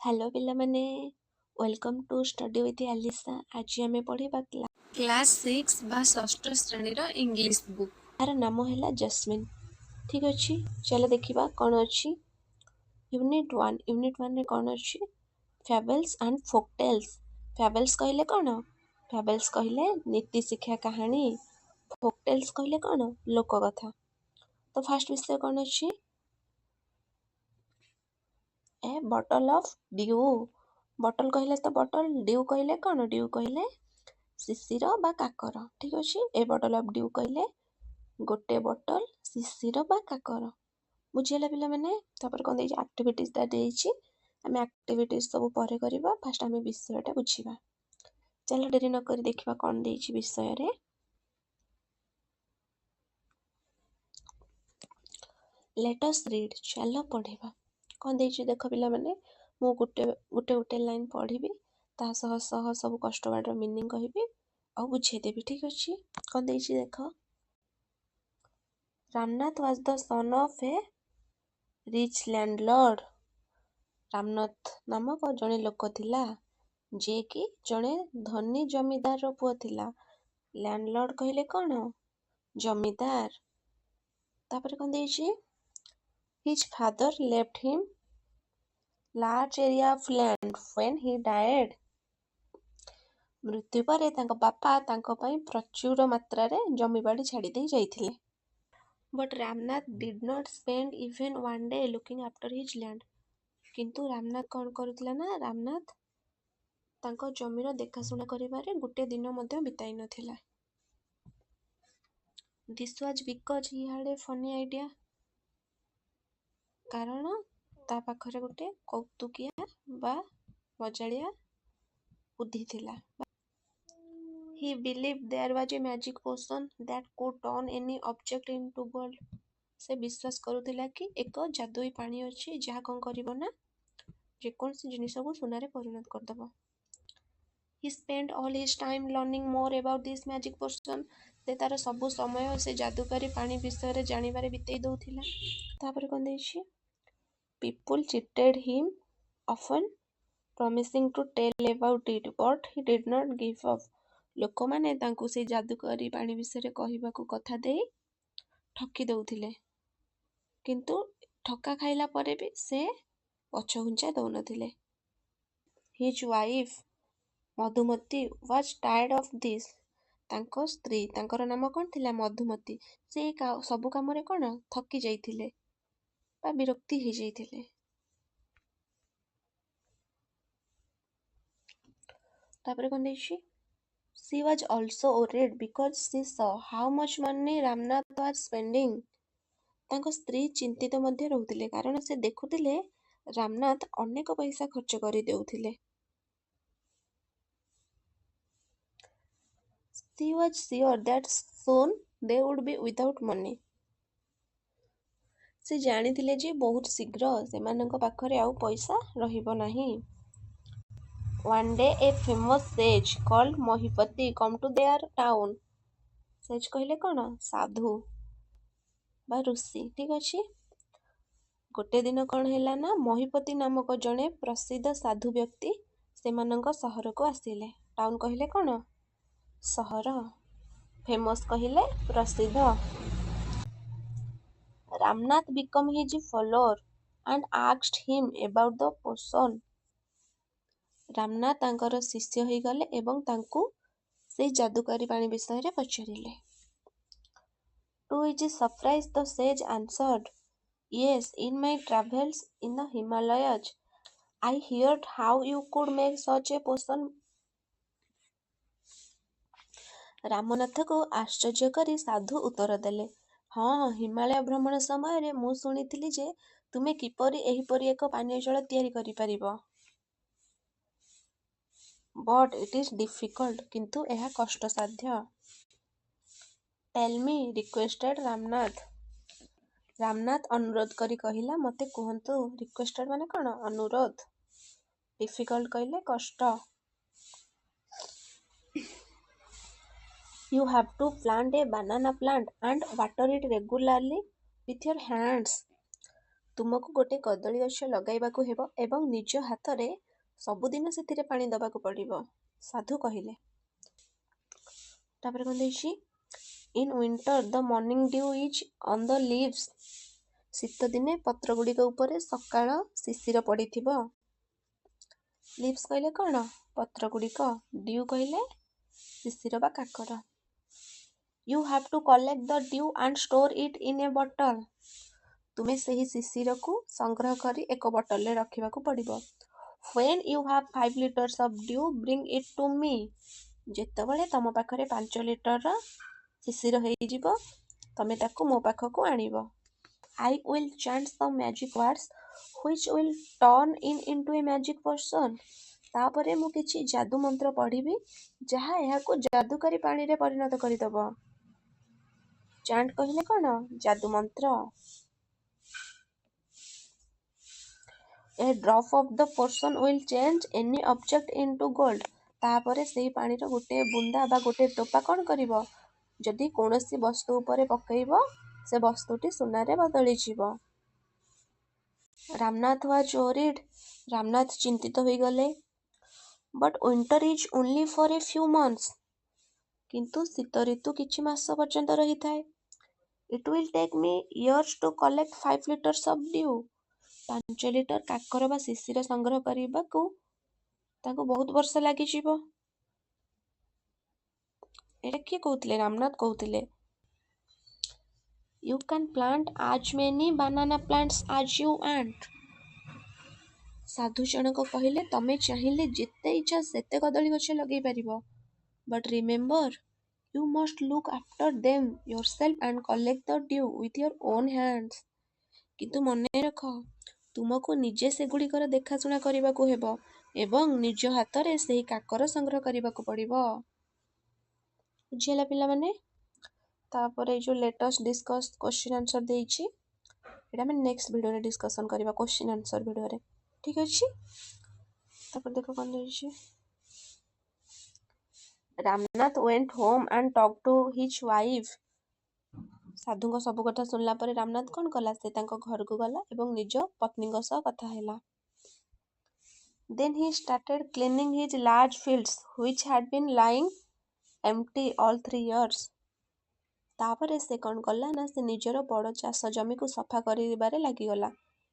Hello ପିଲାମାନେ, welcome to Study with Alisa. ଆଜି ଆମେ ପଢ଼ିବା କ୍ଲାସ୍ ସିକ୍ସ ବା ଷଷ୍ଠ ଶ୍ରେଣୀର ଇଂଲିଶ ବୁକ୍। ତାର ନାମ ହେଲା ଜସ୍ମିନ୍। ଠିକ୍ ଅଛି, ଚାଲ ଦେଖିବା କ'ଣ ଅଛି। Unit one. ୟୁନିଟ୍ ୱାନ୍ରେ କ'ଣ ଅଛି? ଫ୍ୟାବେଲ୍ସ ଆଣ୍ଡ ଫୋକଟେଲ୍ସ। ଫ୍ୟାବେଲ୍ସ କହିଲେ କ'ଣ? ଫ୍ୟାବେଲ୍ସ କହିଲେ ନୀତି ଶିକ୍ଷା କାହାଣୀ। ଫୋକଟେଲ୍ସ କହିଲେ କ'ଣ? ଲୋକକଥା। ତ ଫାର୍ଷ୍ଟ ବିଷୟ କ'ଣ ଅଛି? A bottle of dew. Bottle କହିଲେ ତ ବଟଲ, ଡ୍ୟୁ କହିଲେ କ'ଣ? ଡ୍ୟୁ କହିଲେ ଶିଶିର ବା କାକର। ଠିକ୍ ଅଛି, ଏ ବଟଲ ଅଫ୍ ଡ୍ୟୁ କହିଲେ ଗୋଟେ ବଟଲ ଶିଶିର ବା କାକର। ବୁଝିହେଲା ପିଲାମାନେ? ତାପରେ କ'ଣ ଦେଇଛି? ଆକ୍ଟିଭିଟିଜଟା ଦେଇଛି। ଆମେ ଆକ୍ଟିଭିଟିଜ ସବୁ ପରେ କରିବା, ଫାଷ୍ଟ ଆମେ ବିଷୟଟା ବୁଝିବା। ଚାଲ ଡେରି ନକରି ଦେଖିବା କ'ଣ ଦେଇଛି ବିଷୟରେ। Let us read, ଚାଲ ପଢ଼ିବା। କ'ଣ ଦେଇଛି ଦେଖ ପିଲାମାନେ, ମୁଁ ଗୋଟେ ଗୋଟେ ଗୋଟେ ଲାଇନ୍ ପଢ଼ିବି, ତା ସହ ସହ ସବୁ କଷ୍ଟ ୱାର୍ଡ଼ର ମିନିଂ କହିବି ଆଉ ବୁଝେଇଦେବି। ଠିକ୍ ଅଛି, କ'ଣ ଦେଇଛି ଦେଖ। Ramnath was the son of a rich landlord. Ramnath ନାମକ ଜଣେ ଲୋକ ଥିଲା, ଯିଏକି ଜଣେ ଧନୀ ଜମିଦାରର ପୁଅ ଥିଲା। ଲ୍ୟାଣ୍ଡଲର୍ଡ କହିଲେ କ'ଣ? ଜମିଦାର। ତାପରେ କ'ଣ ଦେଇଛି? His father left him large area of land when he died. ମୃତ୍ୟୁ ପରେ ତାଙ୍କ ବାପା ତାଙ୍କ ପାଇଁ ପ୍ରଚୁର ମାତ୍ରାରେ ଜମିବାଡ଼ି ଛାଡ଼ି ଦେଇ ଯାଇଥିଲେ। But Ramnath did not spend even one day looking after his land. କିନ୍ତୁ ରାମନାଥ କ'ଣ କରୁଥିଲା ନା, ରାମନାଥ ତାଙ୍କ ଜମିର ଦେଖାଶୁଣା କରିବାରେ ଗୋଟେ ଦିନ ମଧ୍ୟ ବିତାଇ ନଥିଲା। This was because he had a funny idea. କାରଣ ତା ପାଖରେ ଗୋଟେ କୌତୁକିଆ ବା ମଜାଳିଆ ବୁଦ୍ଧି ଥିଲା। He believed there was a magic potion that could turn any object into gold. ସେ ବିଶ୍ୱାସ କରୁଥିଲା କି ଏକ ଯାଦୁଇ ପାଣି ଅଛି, ଯାହା କ'ଣ କରିବ ନା ଯେକୌଣସି ଜିନିଷକୁ ସୁନାରେ ପରିଣତ କରିଦେବ। He spent all his time learning more about this magic potion. ସେ ତାର ସବୁ ସମୟ ସେ ଯାଦୁକରୀ ପାଣି ବିଷୟରେ ଜାଣିବାରେ ବିତେଇ ଦେଉଥିଲା। ତାପରେ କ'ଣ ଦେଇଛି? People cheated him often, promising to tell about it, but he did not give up. ଲୋକମାନେ ତାଙ୍କୁ ସେଇ ଯାଦୁକରୀ ପାଣି ବିଷୟରେ କହିବାକୁ କଥା ଦେଇ ଠକି ଦେଉଥିଲେ, କିନ୍ତୁ ଠକା ଖାଇଲା ପରେ ବି ସେ ପଛଘୁଞ୍ଚା ଦେଉନଥିଲେ। His wife Madhumati was tired of this. ତାଙ୍କ ସ୍ତ୍ରୀ, ତାଙ୍କର ନାମ କ'ଣ ଥିଲା? ମଧୁମତୀ। ସେ ସବୁ କାମରେ କ'ଣ ଥକି ଯାଇଥିଲେ ବା ବିରକ୍ତି ହେଇଯାଇଥିଲେ। ତାପରେ କ'ଣ ଦେଇଛି? She was also worried because she saw how much money Ramnath was spending. ତାଙ୍କ ସ୍ତ୍ରୀ ଚିନ୍ତିତ ମଧ୍ୟ ରହୁଥିଲେ, କାରଣ ସେ ଦେଖୁଥିଲେ ରାମନାଥ ଅନେକ ପଇସା ଖର୍ଚ୍ଚ କରିଦେଉଥିଲେ। She was sure that soon they would be without money. ସେ ଜାଣିଥିଲେ ଯେ ବହୁତ ଶୀଘ୍ର ସେମାନଙ୍କ ପାଖରେ ଆଉ ପଇସା ରହିବ ନାହିଁ। One day a famous sage called Mahipati come to their town. Sage କହିଲେ କ'ଣ? ସାଧୁ ବା ଋଷି। ଠିକ୍ ଅଛି, ଗୋଟେ ଦିନ କ'ଣ ହେଲା ନା, ମହିପତି ନାମକ ଜଣେ ପ୍ରସିଦ୍ଧ ସାଧୁ ବ୍ୟକ୍ତି ସେମାନଙ୍କ ସହରକୁ ଆସିଲେ। ଟାଉନ୍ କହିଲେ କ'ଣ? ସହର। ଫେମସ୍ କହିଲେ ପ୍ରସିଦ୍ଧ। Ramnath become his follower and asked him about the potion. Ramnath ତାଙ୍କର ଶିଷ୍ୟ ହୋଇଗଲେ ଏବଂ ତାଙ୍କୁ ସେଇ ଯାଦୁକରୀ ପାଣି ବିଷୟରେ ପଚାରିଲେ। To his surprise, the sage answered, "Yes, in my travels in the Himalayas, I heard how you could make such a potion." ରାମନାଥକୁ ଆଶ୍ଚର୍ଯ୍ୟ କରି ସାଧୁ ଉତ୍ତର ଦେଲେ, ହଁ, ହିମାଳୟ ଭ୍ରମଣ ସମୟରେ ମୁଁ ଶୁଣିଥିଲି ଯେ ତୁମେ କିପରି ଏହିପରି ଏକ ପାନୀୟ ଜଳ ତିଆରି କରିପାରିବ। But it is difficult. କିନ୍ତୁ ଏହା କଷ୍ଟସାଧ୍ୟ। Tell me, requested Ramnath. Ramnath ଅନୁରୋଧ କରି କହିଲା, ମୋତେ କୁହନ୍ତୁ। ରିକ୍ୱେଷ୍ଟେଡ୍ ମାନେ କ'ଣ? ଅନୁରୋଧ। ଡିଫିକଲ୍ଟ କହିଲେ କଷ୍ଟ। You have to plant a banana plant and water it regularly with your hands. ତୁମକୁ ଗୋଟେ କଦଳୀ ଗଛ ଲଗାଇବାକୁ ହେବ ଏବଂ ନିଜ ହାତରେ ସବୁଦିନ ସେଥିରେ ପାଣି ଦେବାକୁ ପଡ଼ିବ, ସାଧୁ କହିଲେ। ତାପରେ କ'ଣ ଦେଇଛି? In winter, the morning dew is on the leaves. ଶୀତ ଦିନେ ପତ୍ର ଗୁଡ଼ିକ ଉପରେ ସକାଳ ଶିଶିର ପଡ଼ିଥିବ। ଲିଭ୍ସ କହିଲେ କ'ଣ? ପତ୍ର ଗୁଡ଼ିକ। ଡ୍ୟୁ କହିଲେ ଶିଶିର ବା କାକର। You have to collect the dew and store it in a bottle. ତୁମେ ସେହି ଶିଶିରକୁ ସଂଗ୍ରହ କରି ଏକ ବଟଲରେ ରଖିବାକୁ ପଡ଼ିବ। When you have 5 litres of dew, bring it to me. ଯେତେବେଳେ ତମ ପାଖରେ 5 ଲିଟରର ଶିଶିର ହେଇଯିବ, ତମେ ତାକୁ ମୋ ପାଖକୁ ଆଣିବ। I will chant some magic words which will turn it into a magic potion. ତାପରେ ମୁଁ କିଛି ଯାଦୁ ମନ୍ତ୍ର ପଢ଼ିବି, ଯାହା ଏହାକୁ ଯାଦୁକାରୀ ପାଣିରେ ପରିଣତ କରିଦେବ। ଚାଣ୍ଟ କହିଲେ କ'ଣ? ଯାଦୁ ମନ୍ତ୍ର। A drop of the potion will change any object into gold. ତାପରେ ସେଇ ପାଣିର ଗୋଟିଏ ବୁନ୍ଦା ବା ଗୋଟିଏ ଟୋପା କ'ଣ କରିବ? ଯଦି କୌଣସି ବସ୍ତୁ ଉପରେ ପକେଇବ, ସେ ବସ୍ତୁଟି ସୁନାରେ ବଦଳିଯିବ। Ramnath was worried. Ramnath ଚିନ୍ତିତ ହୋଇଗଲେ। But winter is only for a few months. କିନ୍ତୁ ଶୀତ ଋତୁ କିଛି ମାସ ପର୍ଯ୍ୟନ୍ତ ରହିଥାଏ। It will take me years to collect 5 litres of dew. 5 litre କାକର ବା ଶିଶିର ସଂଗ୍ରହ କରିବାକୁ ତାଙ୍କୁ ବହୁତ ବର୍ଷ ଲାଗିଯିବ। ଏଇଟା କିଏ କହୁଥିଲେ? ରାମନାଥ କହୁଥିଲେ। You can plant as many banana plants as you want. ସାଧୁ ଜଣକ କହିଲେ, ତମେ ଚାହିଁଲେ ଯେତେ ଇଚ୍ଛା ସେତେ କଦଳୀ ଗଛ ଲଗେଇ ପାରିବ। But remember, you must look after them yourself and collect the dew with your own hands. କିନ୍ତୁ ମନେ ରଖ, ତୁମକୁ ନିଜେ ସେଗୁଡ଼ିକର ଦେଖାଶୁଣା କରିବାକୁ ହେବ ଏବଂ ନିଜ ହାତରେ ସେହି କାକର ସଂଗ୍ରହ କରିବାକୁ ପଡ଼ିବ। ବୁଝିହେଲା ପିଲାମାନେ? ତାପରେ ଏଇ ଯେଉଁ "Let us discuss question answer" ଦେଇଛି, ଏଇଟା ଆମେ ନେକ୍ସଟ ଭିଡ଼ିଓରେ ଡିସ୍କସନ୍ କରିବା, କ୍ୱେଶ୍ଚିନ୍ ଆନ୍ସର ଭିଡ଼ିଓରେ। ଠିକ୍ ଅଛି? ତାପରେ ଦେଖ କ'ଣ ଦେଇଛି। Ramnath went home and talked to his wife. ସାଧୁଙ୍କ ସବୁ କଥା ଶୁଣିଲା ପରେ ରାମନାଥ କ'ଣ କଲା? ସେ ତାଙ୍କ ଘରକୁ ଗଲା ଏବଂ ନିଜ ପତ୍ନୀଙ୍କ ସହ କଥା ହେଲା। Then he started cleaning his large fields, which had been lying empty all 3 years. ତାପରେ ସେ କ'ଣ କଲା ନା ସେ ନିଜର ବଡ଼ ଚାଷ ଜମିକୁ ସଫା କରିବାରେ ଲାଗିଗଲା।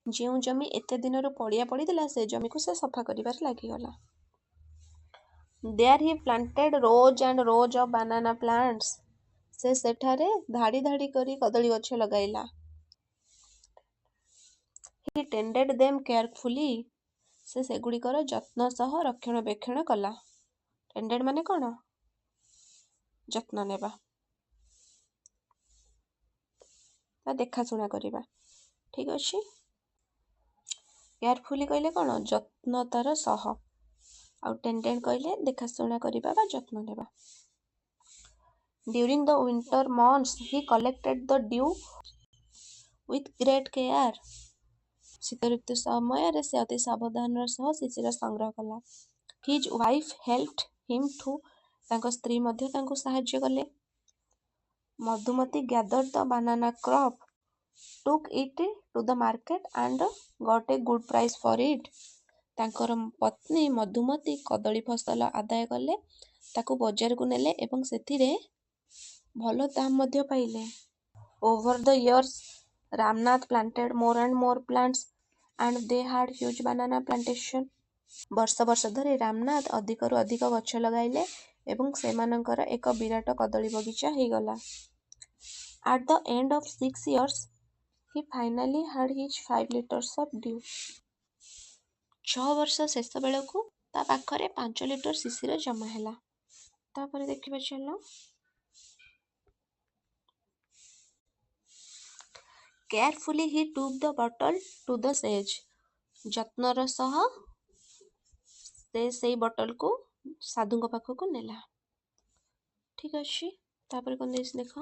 ଯେଉଁ ଜମି ଏତେ ଦିନରୁ ପଡ଼ିଆ ପଡ଼ିଥିଲା, ସେ ଜମିକୁ ସେ ସଫା କରିବାରେ ଲାଗିଗଲା। There he planted rows and rows of banana plants. ସେ ସେଠାରେ ଧାଡ଼ି ଧାଡ଼ି କରି କଦଳୀ ଗଛ ଲଗାଇଲା। He tended them carefully. ସେ ସେଗୁଡ଼ିକର ଯତ୍ନ ସହ ରକ୍ଷଣାବେକ୍ଷଣ କଲା। ଟେଣ୍ଡେଡ୍ ମାନେ କ'ଣ? ଯତ୍ନ ନେବା ବା ଦେଖାଶୁଣା କରିବା। ଠିକ୍ ଅଛି? କେୟାରଫୁଲି କହିଲେ କ'ଣ? ଯତ୍ନତାର ସହ। ଆଉ ଟେଣ୍ଡେଡ୍ କହିଲେ ଦେଖାଶୁଣା କରିବା ବା ଯତ୍ନ ନେବା। During the winter months, he collected the dew with great care. ଶୀତ ଋତୁ ସମୟରେ ସେ ଅତି ସାବଧାନର ସହ ଶିଶିର ସଂଗ୍ରହ କଲା। His wife helped him too. ତାଙ୍କ ସ୍ତ୍ରୀ ମଧ୍ୟ ତାଙ୍କୁ ସାହାଯ୍ୟ କଲେ। Madhumati gathered the banana crop, took it to the market and got a good price for it. ତାଙ୍କର ପତ୍ନୀ ମଧୁମତୀ କଦଳୀ ଫସଲ ଆଦାୟ କଲେ, ତାକୁ ବଜାରକୁ ନେଲେ ଏବଂ ସେଥିରେ ଭଲ ଦାମ ମଧ୍ୟ ପାଇଲେ। Over the years, Ramnath planted more and more plants, and they had huge banana plantation. ବର୍ଷ ବର୍ଷ ଧରି ରାମନାଥ ଅଧିକରୁ ଅଧିକ ଗଛ ଲଗାଇଲେ ଏବଂ ସେମାନଙ୍କର ଏକ ବିରାଟ କଦଳୀ ବଗିଚା ହେଇଗଲା। At the end of 6 years, he finally had his 5 litres of dew. 6 ବର୍ଷ ଶେଷ ବେଳକୁ ତା ପାଖରେ 5 ଲିଟର ଶିଶିର ଜମା ହେଲା। ତାପରେ ଦେଖିବା ଚାଲ। Carefully he took the bottle to the sage. ଯତ୍ନର ସହ ସେ ସେଇ ବଟଲକୁ ସାଧୁଙ୍କ ପାଖକୁ ନେଲା। ଠିକ୍ ଅଛି? ତାପରେ କ'ଣ ଦେଇଛି ଦେଖ।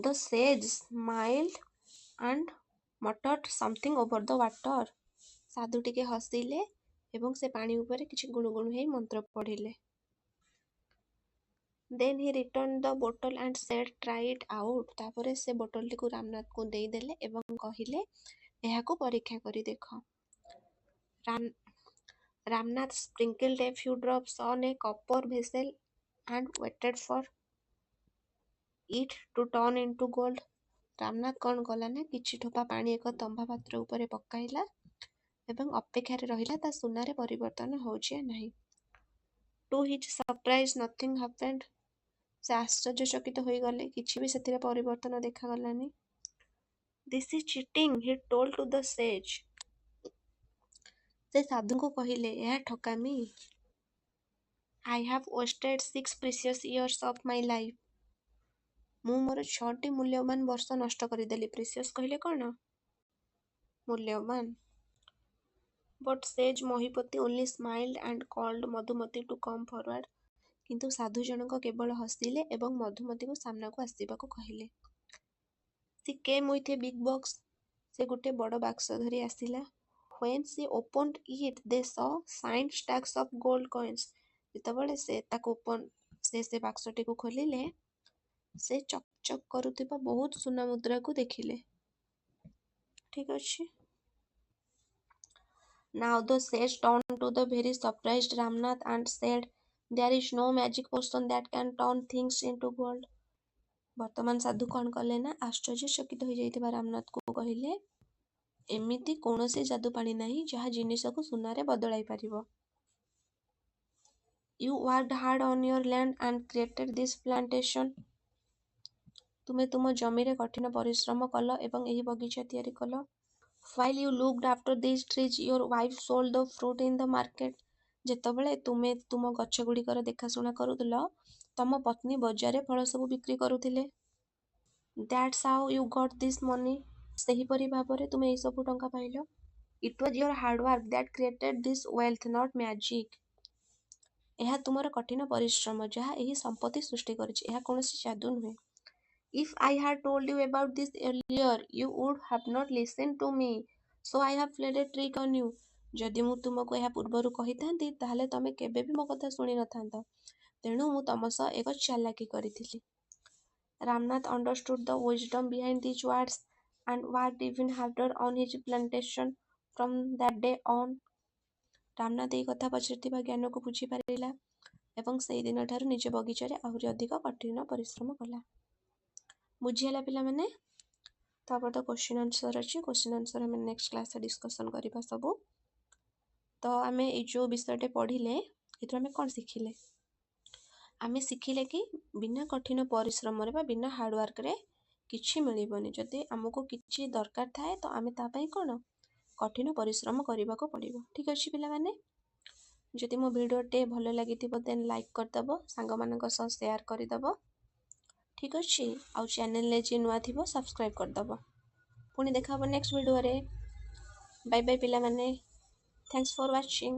The sage smiled and muttered something over the water. ସାଧୁ ଟିକେ ହସିଲେ ଏବଂ ସେ ପାଣି ଉପରେ କିଛି ଗୁଣୁ ଗୁଣୁ ହେଇ ମନ୍ତ୍ର ପଢ଼ିଲେ। Then he returned the bottle and said, "Try it out." ତାପରେ ସେ ବୋଟଲଟିକୁ ରାମନାଥଙ୍କୁ ଦେଇଦେଲେ ଏବଂ କହିଲେ, ଏହାକୁ ପରୀକ୍ଷା କରି ଦେଖ। Ramnath sprinkled a few drops on a copper vessel and waited for it to turn into gold. Ramnath କ'ଣ କଲା ନା କିଛି ଠୋପା ପାଣି ଏକ ତମ୍ବା ପାତ୍ର ଉପରେ ପକାଇଲା ଏବଂ ଅପେକ୍ଷାରେ ରହିଲା ତା ସୁନାରେ ପରିବର୍ତ୍ତନ ହେଉଛି ୟା ନାହିଁ। To his surprise, nothing happened. ସେ ଆଶ୍ଚର୍ଯ୍ୟଚକିତ ହୋଇଗଲେ, କିଛି ବି ସେଥିରେ ପରିବର୍ତ୍ତନ ଦେଖାଗଲାନି। "This is cheating," he told to the sage. ସେ ସାଧୁଙ୍କୁ କହିଲେ, ଏହା ଠକାମି। "I have wasted 6 precious years of my life." ମୁଁ ମୋର ଛଅଟି ମୂଲ୍ୟବାନ ବର୍ଷ ନଷ୍ଟ କରିଦେଲି। ପ୍ରିସିୟସ୍ କହିଲେ କ'ଣ? ମୂଲ୍ୟବାନ। But sage Mahipati only smiled and called Madhumati to come forward. କିନ୍ତୁ ସାଧୁ ଜଣକ କେବଳ ହସିଲେ ଏବଂ ମଧୁମତୀକୁ ସାମ୍ନାକୁ ଆସିବାକୁ କହିଲେ। She came with a big box. ସେ ଗୋଟେ ବଡ଼ ବାକ୍ସ ଧରି ଆସିଲା। When she opened it, they saw shining stacks of gold coins. ଯେତେବେଳେ ସେ ତାକୁ ଓପନ୍ ସେ ବାକ୍ସଟିକୁ ଖୋଲିଲେ, ସେ ଚକ୍ ଚକ୍ କରୁଥିବା ବହୁତ ସୁନା ମୁଦ୍ରାକୁ ଦେଖିଲେ। ଠିକ ଅଛି। Now the sage turned to the very surprised Ramnath and said, "There is no magic potion that can turn things into gold." ବର୍ତ୍ତମାନ ସାଧୁ କ'ଣ କଲେ ନା ଆଶ୍ଚର୍ଯ୍ୟଚକିତ ହୋଇଯାଇଥିବା ରାମନାଥକୁ କହିଲେ, ଏମିତି କୌଣସି ଯାଦୁ ପାଣି ନାହିଁ ଯାହା ଜିନିଷକୁ ସୁନାରେ ବଦଳାଇ ପାରିବ। "You worked hard on your land and created this plantation." ତୁମେ ତୁମ ଜମିରେ କଠିନ ପରିଶ୍ରମ କଲ ଏବଂ ଏହି ବଗିଚା ତିଆରି କଲ। "While you looked after these trees, your wife sold the fruit in the market." ଯେତେବେଳେ ତୁମେ ତୁମ ଗଛଗୁଡ଼ିକର ଦେଖାଶୁଣା କରୁଥିଲ, ତମ ପତ୍ନୀ ବଜାରରେ ଫଳ ସବୁ ବିକ୍ରି କରୁଥିଲେ। "That's how you got this money." ସେହିପରି ଭାବରେ ତୁମେ ଏହିସବୁ ଟଙ୍କା ପାଇଲ। "It was your hard work that created this wealth, not magic." ଏହା ତୁମର କଠିନ ପରିଶ୍ରମ ଯାହା ଏହି ସମ୍ପତ୍ତି ସୃଷ୍ଟି କରିଛି, ଏହା କୌଣସି ଯାଦୁ ନୁହେଁ। "If I had told you about this earlier, you would have not listened to me. So I have played a trick on you." ଯଦି ମୁଁ ତୁମକୁ ଏହା ପୂର୍ବରୁ କହିଥାନ୍ତି, ତାହେଲେ ତମେ କେବେ ବି ମୋ କଥା ଶୁଣି ନଥାନ୍ତ। ତେଣୁ ମୁଁ ତମ ସହ ଏକ ଚାଲାକି କରିଥିଲି। Ramnath understood the wisdom behind these words and worked even harder on his plantation from that day on. Ramnath ଏହି କଥା ପଛରେ ଥିବା ଜ୍ଞାନକୁ ବୁଝିପାରିଲା ଏବଂ ସେହି ଦିନଠାରୁ ନିଜ ବଗିଚାରେ ଆହୁରି ଅଧିକ କଠିନ ପରିଶ୍ରମ କଲା। ବୁଝିହେଲା ପିଲାମାନେ? ତାପରେ ତ କ୍ୱେଶ୍ଚିନ୍ ଆନ୍ସର୍ ଅଛି। କ୍ୱେଶ୍ଚିନ୍ ଆନ୍ସର୍ ଆମେ ନେକ୍ସଟ କ୍ଲାସରେ ଡିସ୍କସନ୍ କରିବା ସବୁ। ତ ଆମେ ଏଇ ଯେଉଁ ବିଷୟଟେ ପଢ଼ିଲେ, ଏଥିରୁ ଆମେ କ'ଣ ଶିଖିଲେ? ଆମେ ଶିଖିଲେ କି ବିନା କଠିନ ପରିଶ୍ରମରେ ବା ବିନା ହାର୍ଡ଼ୱାର୍କରେ କିଛି ମିଳିବନି। ଯଦି ଆମକୁ କିଛି ଦରକାର ଥାଏ, ତ ଆମେ ତା ପାଇଁ କ'ଣ କଠିନ ପରିଶ୍ରମ କରିବାକୁ ପଡ଼ିବ। ଠିକ୍ ଅଛି ପିଲାମାନେ, ଯଦି ମୋ ଭିଡ଼ିଓଟେ ଭଲ ଲାଗିଥିବ, ଦେନ୍ ଲାଇକ୍ କରିଦେବ, ସାଙ୍ଗମାନଙ୍କ ସହ ସେୟାର କରିଦେବ। ଠିକ୍ ଅଛି। ଆଉ ଚ୍ୟାନେଲରେ ଯିଏ ନୂଆ ଥିବ, ସବସ୍କ୍ରାଇବ୍ କରିଦେବ। ପୁଣି ଦେଖା ହେବ ନେକ୍ସଟ ଭିଡ଼ିଓରେ। ବାଇ ବାଇ ପିଲାମାନେ। Thanks for watching.